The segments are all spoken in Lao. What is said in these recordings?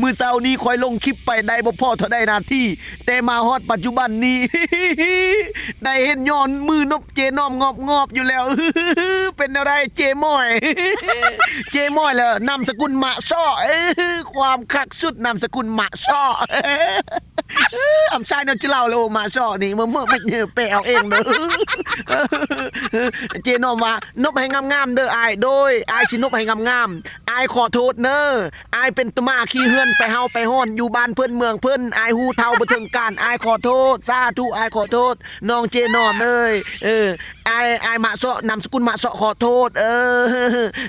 ມື້ເຊົ້ານີ້ຂ້ອຍລົງຄລິບໄປໄດ້ບໍ່ພໍເທົ່າໃດນາທີ, ແຕ່ມາຮອດປັດຈຸບັນນີ້ ໄດ້ເຫັນຍ້ອນມືນົບເຈນ້ອມງອບໆຢູ່ແລ້ວ. ເປັນແນວໃດເຈມອຍ? ເຈມອຍແລ້ວ ນາມສະກຸນມະຊໍ້. ຄວາມຄັກສຸດ ນາມສະກຸນມະຊໍ້. ອຳຊາຍນອນຈະເລົ່າແລ້ວ ໂອ ມາຊໍ້ນີ້ ເມື່ອ ເມື່ອ ເມື່ອ ແປເອົາເອງເດີ. ເຈນ້ອມວ່າ ນົບໃຫ້ງາມໆເດີອ້າຍ. ໂດຍ ອ້າຍຊິນົບໃຫ້ງາມໆ. ອ້າຍຂໍໂທດເນີ. ອ້າຍເປັນຕະໝາຂີ້ເຮືອນ ໄປເຫົ່າໄປຮ້ອນຢູ່ບ້ານເພິ່ນເມືອງເພິ່ນ. ອ້າຍຮູ້ເທົ່າບໍ່ເຖິງການ. ອ້າຍຂໍໂທດ. ສາທຸ ອ້າຍຂໍໂທດ ນ້ອງເຈນ້ອມເອີຍ. ເອີ ອ້າຍ ອ້າຍມະຊໍ້ ນາມສະກຸນມະຊໍ້ ຂໍໂທດ. ເອີ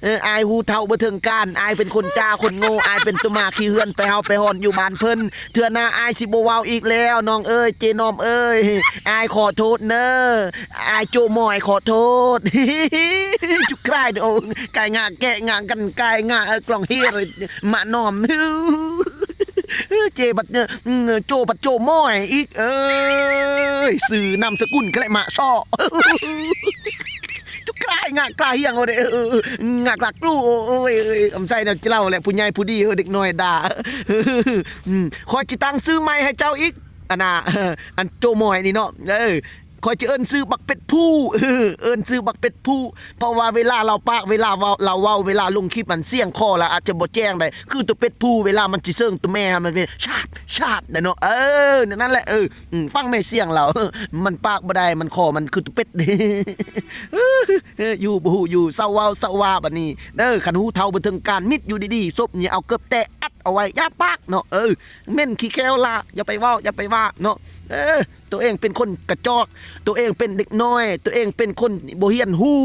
ເອີ ອ້າຍຮູ້ເທົ່າບໍ່ເຖິງການ. ອ້າຍເປັນຄົນຈ້າຄົນໂງ່. ອ້າຍເປັນຕົວໝາຂີ້ເຮືອນ ໄປເຫົ່າໄປຮ້ອນຢູ່ບ້ານເພິ່ນ. ເທື່ອໜ້າອ້າຍຊິບໍ່ເວົ້າອີກແລ້ວ ນ້ອງເອີຍ ເຈນ້ອມເອີຍ. ອ້າຍຂໍໂທດເນີ. ອ້າຍໂຈມອຍຂໍໂທດ. ຈຸກກາຍ ໂອ ກາຍງາແກະງາກັນ ກາຍງາ ເອີ ກລອງເຮ ມະນອມ. ເຈບັດ ເອີ ໂຈບັດໂຈມອຍອີກ. ເອີຍ ຊື່ນາມສະກຸນກະແລະມະຊໍ້. ຈຸກກາຍງາກລາຮຽງ ໂອເດ ເອີ ເອີ ເອີ ງາກລາກລູ. ໂອ້ຍ ອຳໄຊນະເຈົ້າແຫຼະ ຜູ້ໃຫຍ່ຜູ້ດີ ເອີ ເດັກນ້ອຍດ່າ. ອືມ ຂ້ອຍຊິຕັ້ງຊື່ໃໝ່ໃຫ້ເຈົ້າອີກ ອັນນ່າ ອັນໂຈມອຍນີ້ເນາະ. ເອີ ຂ້ອຍຈະເອີ້ນຊື່ບັກເປັດພູ. ເອີ ເອີ້ນຊື່ບັກເປັດພູ ເພາະວ່າເວລາລາວປາກ ເວລາເວົ້າ ລາວເວົ້າ ເວລາລົງຄລິບ ອັນສຽງຄໍລາວອາດຈະບໍ່ແຈ້ງໃດ ຄືໂຕເປັດພູ ເວລາມັນຊິເຊິ່ງໂຕແມ່ ມັນເປັນຊາບ ຊາບ ໄດ໋ເນາະ. ເອີ ນັ້ນແຫຼະ ເອີ ອືມ ຟັງແມ່ສຽງລາວ ມັນປາກບໍ່ໄດ້ ມັນຄໍມັນຄືໂຕເປັດ. ຢູ່ບໍ່ຮູ້ຢູ່ ເຊົາເວົ້າເຊົາວ່າບັດນີ້ເດີ. ຄັນຮູ້ເທົ່າບໍ່ເຖິງການ ມິດຢູ່ດີໆ ສົບນີ້ເອົາເກີບແຕະອັດເອົາໄວ້ ຢ່າປາກເນາະ. ເອີ ເໝັນຂີ້ແຂ້ວລະ ຢ່າໄປເວົ້າ ຢ່າໄປວ່າເນາະ. ເອີ ໂຕເອງເປັນຄົນກະຈອກ ໂຕເອງເປັນເດັກນ້ອຍ ໂຕເອງເປັນຄົນບໍ່ຮຽນຮູ້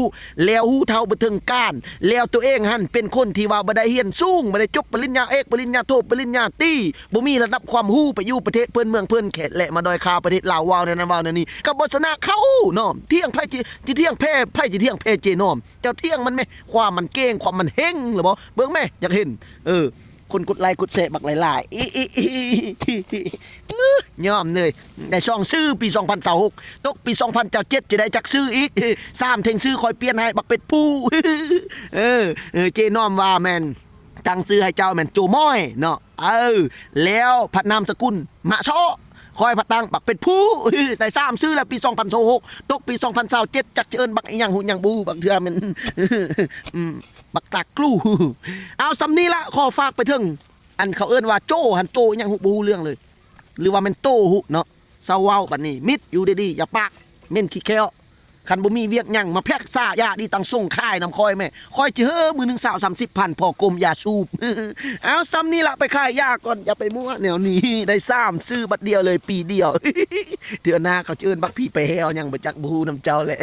ແລ້ວຮູ້ເທົ່າບໍ່ເຖິງການ ແລ້ວໂຕເອງຫັ້ນເປັນຄົນທີ່ວ່າບໍ່ໄດ້ຮຽນສູງ ບໍ່ໄດ້ຈົບປະລິນຍາເອກ ປະລິນຍາໂທ ປະລິນຍາຕີ ບໍ່ມີລະດັບຄວາມຮູ້ ໄປຢູ່ປະເທດເພິ່ນເມືອງເພິ່ນ ແຄ່ແຫຼະມາດ້ອຍຄ່າປະເທດລາວ ເວົ້າແນວນັ້ນເວົ້າແນວນີ້ ກໍບໍ່ຊະນະເຂົາເນາະ. ຖຽງໃຜ ຊິ ຊິຖຽງແພ້ ໃຜຊິຖຽງແພ້ເຈນ້ອມ? ເຈົ້າຖຽງມັນແມ ຄວາມມັນເກັ່ງ ຄວາມມັນເຮັງລະບໍ? ເບິ່ງແມ ຢາກເຫັນ. ເອີ ຄົນກົດໄລກົດແຊບັກຫຼາຍໆ ອີ ອີ ອີ ຍອມເລີຍ. ໄດ້ສອງຊື່ ປີສອງພັນຊາວຫົກ ຕົກປີສອງພັນຊາວເຈັດ ຈະໄດ້ຈັກຊື່ອີກ? ສາມເທັງຊື່ ຂ້ອຍປ່ຽນໃຫ້ບັກເປັດພູ. ເອີ ເອີ ເຈນ້ອມວ່າແມ່ນຕັ້ງຊື່ໃຫ້ເຈົ້າແມ່ນໂຈມອຍເນາະ. ເອີ ແລ້ວພັດນາມສະກຸນມະຊໍ້ ຂ້ອຍພັດຕັ້ງບັກເປັດພູ. ໄດ້ສາມຊື່ແລ້ວ ປີສອງພັນຊາວຫົກ ຕົກປີສອງພັນຊາວເຈັດ ຈັກຈະເອີ້ນບັກອີ່ຫຍັງ ຮູ້ຫຍັງບໍ່ຮູ້ ບາງເທື່ອແມ່ນ ອືມ ບັກຕາກລູ. ເອົາ ສ່ຳນີ້ລະ ຂໍຝາກໄປເຖິງ ອັນເຂົາເອີ້ນວ່າໂຈຫັ້ນ ໂຈອີ່ຫຍັງຮູ້ ບໍ່ຮູ້ເລື່ອງເລີຍ ຫຼືວ່າແມ່ນໂຕຮູ້ເນາະ. ເຊົາເວົ້າບັດນີ້ ມິດຢູ່ດີໆ ຢ່າປາກ ເໝັນຂີ້ແຂ້ວ. ຄັນບໍ່ມີວຽກຫຍັງ ມາແພັກສາຢາດີຕັງສົງຂາຍນຳຂ້ອຍແມ ຂ້ອຍຈະເຮີມື້ໜຶ່ງຊາວສາມສິບພັນ ພໍກົມຢາສູບ. ເອົາ ສ່ຳນີ້ລະ ໄປຂາຍຢາກ່ອນ ຢ່າໄປມົ້ວແນວນີ້. ໄດ້ສາມຊື່ບັດດຽວເລີຍ ປີດຽວ. ເທື່ອໜ້າເຂົາຈະເອີ້ນບັກຜີໄປແຮ່ວຫຍັງ ບໍ່ຈັກ ບໍ່ຮູ້ນຳເຈົ້າແຫຼະ.